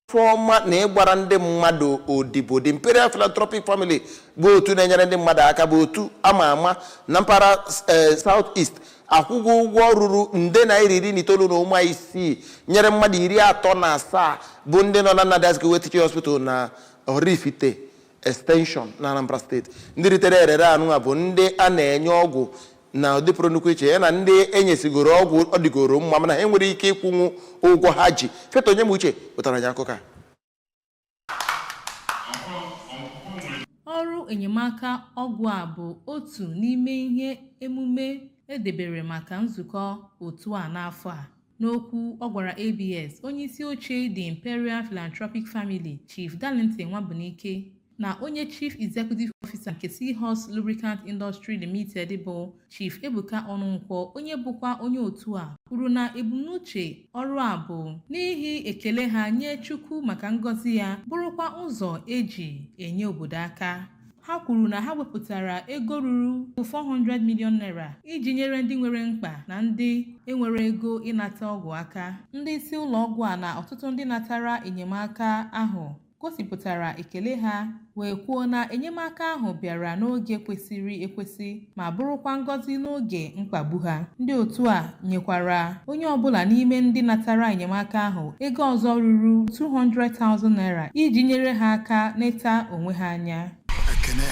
Afọ ọma na ịgbara ndị mmadụ odibo. The Imperial Philanthropic Family bụ otu na-enyere ndị mmadụ aka, bụ otu ama ama na mpaghara South East, akwụgo ụgwọ ruru nde naira 19.6 nyere mmadụ 37 bụ ndị nọ na Nnamdi Azikiwe Teaching Hospital na Oraifite Extension na Anambra Steeti. Ndị ritere erere anụnwa bụ ndị a na-enye ọgwụ na ụdị pụrụ nnukwu iche, ya na ndị enyesigoro ọgwụ ọ dịgoro mma, mana ha enwere ike ịkwụnwu ụgwọ ha ji. Feta Onyemuche wetara anyị akụkọ a. Ọrụ enyemaka ọgwụ a bụ otu n'ime ihe emume edebere maka nzukọ otu a n'afọ a. N'okwu ọ gwara ABS, onyeisi oche The Imperial Philanthropic Family, Chief Darlington Nwabunike, na onye Chief Executive Officer nke Seahorse Lubricant Industry Limited bụ Chief Ebuka Ọnụnkwọ, onye bụkwa onye otu a, kwuru na ebumnuche ọrụ a bụ n'ihi ekele ha nye Chukwu maka ngọzi ya, bụrụkwa ụzọ eji enye obodo aka. Ha kwuru na ha wepụtara ego ruru 400 million naira iji nyere ndị nwere mkpa na ndị enwere ego ịnata ọgwụ aka. Ndị isi ụlọ ọgwụ a na ọtụtụ ndị natara enyemaka ahụ gosipụtara ekele ha, wee kwuo na enyemaka ahụ bịara n'oge kwesịrị ekwesị ma bụrụkwa ngọzi n'oge mkpagbu ha. Ndị otu a nyekwara onye ọbụla n'ime ndị natara enyemaka ahụ ego ọzọ ruru 200,000 naira iji nyere ha aka neta onwe ha anya. Ekene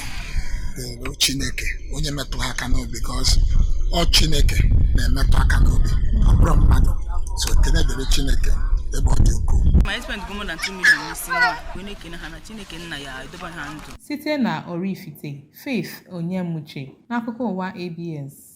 dịrị Chineke onye metụrụ aka n'obi, because ọ Chineke na-emetụ aka n'obi, ọ bụrụ mmadụ. So ekene dịrị Chineke ebe ọ dị ukwuu. Ma spend go more than 2 million n'isi nwa, wee na-ekene ha na Chineke nna ya edobe ha ndụ. Site na Oraifite, Faith Onyemuche, n'akụkọ ụwa ABS.